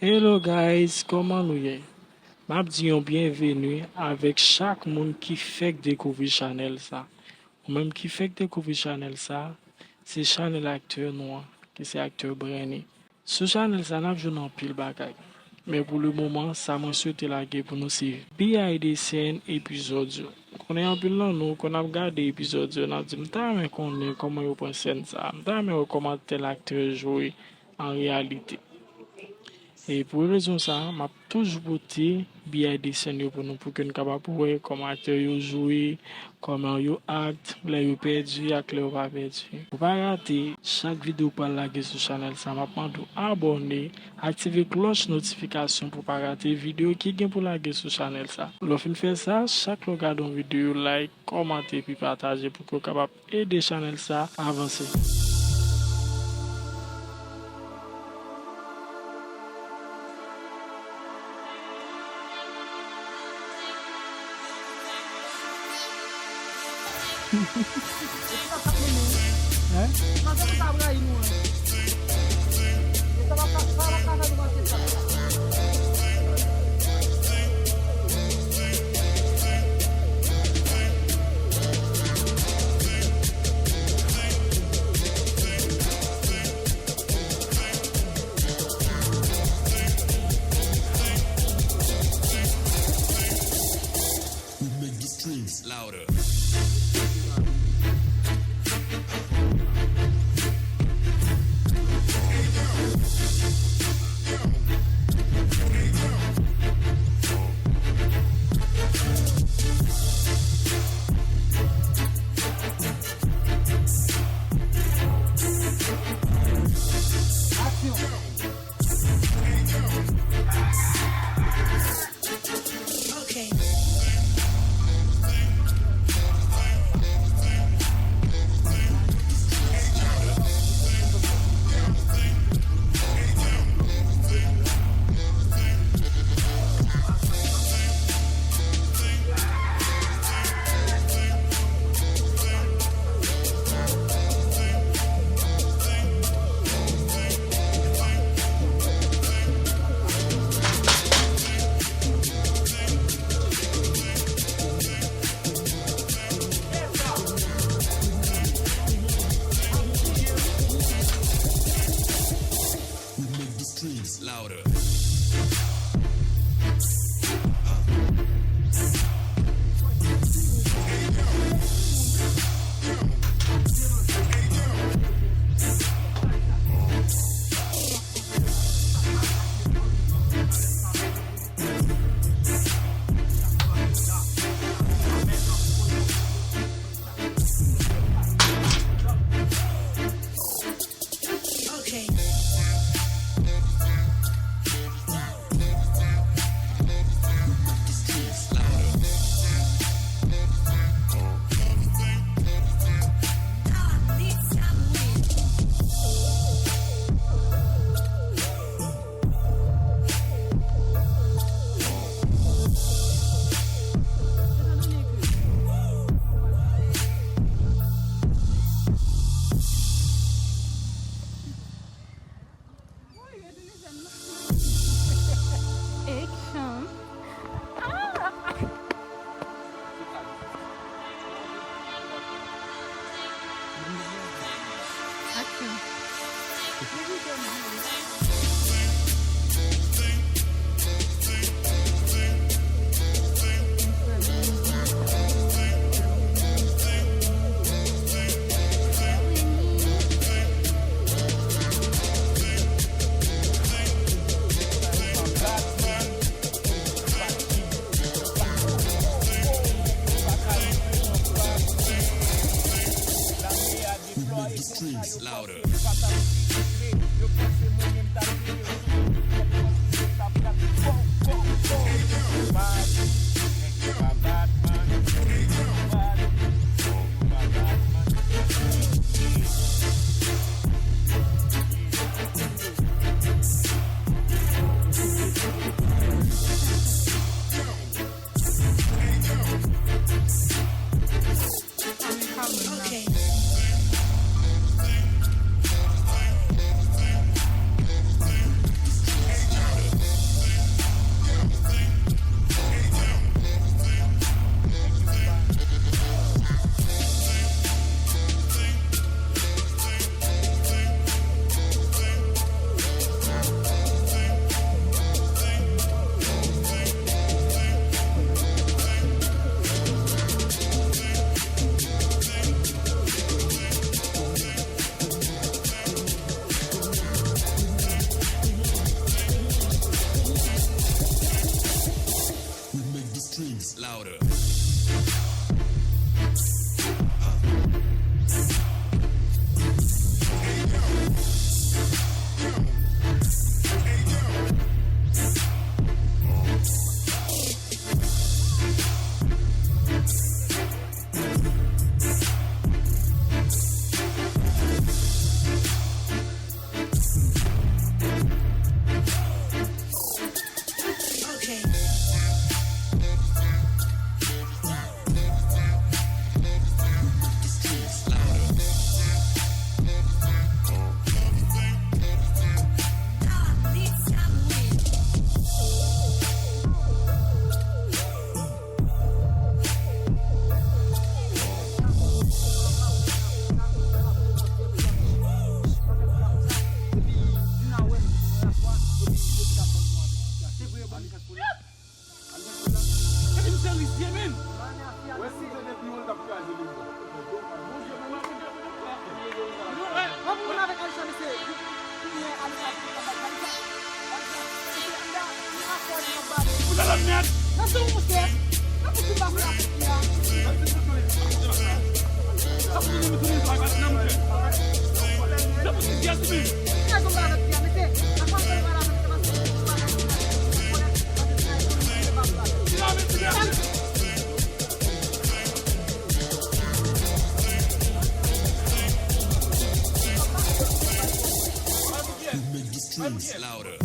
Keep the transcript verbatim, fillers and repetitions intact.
Hello guys, kòman nou ye? M ap di yon byenveni avèk chak moun ki fèk dekouvri chanèl sa. Ou menm ki fèk dekouvri chanèl sa, se chanèl aktè nou an, ki se aktè Brenny. Sou chanèl sa, n ap jwenn anpil bagay. Men pou le moman, sa mwen swete lage pou nou se B I Descend epizòd yo. Konnen anpil nan nou, kon ap gade epizòd yo, n ap di, "M ta renmen konnen kòman yo pran sèn sa. M ta renmen wè kòman tèl aktè jwe an reyalite." E pou rezon sa, m ap toujou pote B I Descend yo pou nou, pou ke n kapab wè kòman aktè yo jwe, kòman yo act, lè yo pèdi ak lè yo pa pèdi. Pou pa rate chak videyo k pral lage sou chanèl sa, m ap mande w abòne, aktive klòch notifikasyon pou pa rate videyo ki gen pou lage sou chanèl sa. Lè w fin fè sa, chak lè w gade yon videyo, like, kòmante epi pataje pou ke w kapab ede chanèl sa avanse. Hein? We make the streams louder. We make the streams louder. Rizye menm. Wè si te depi yo t ap kraze li. Yon moun avèk Alisha, mesye. Tounen Alisha, Alisha. Pou la la mèd. Nan se yon monchè. Nan pou tout bagay la pou ki la. Nan pou ti vyas menm. Nan yon bagay ki a mete. Nan pa fè mal avèk se paske yon bagay ki a mete. Who make the strings louder?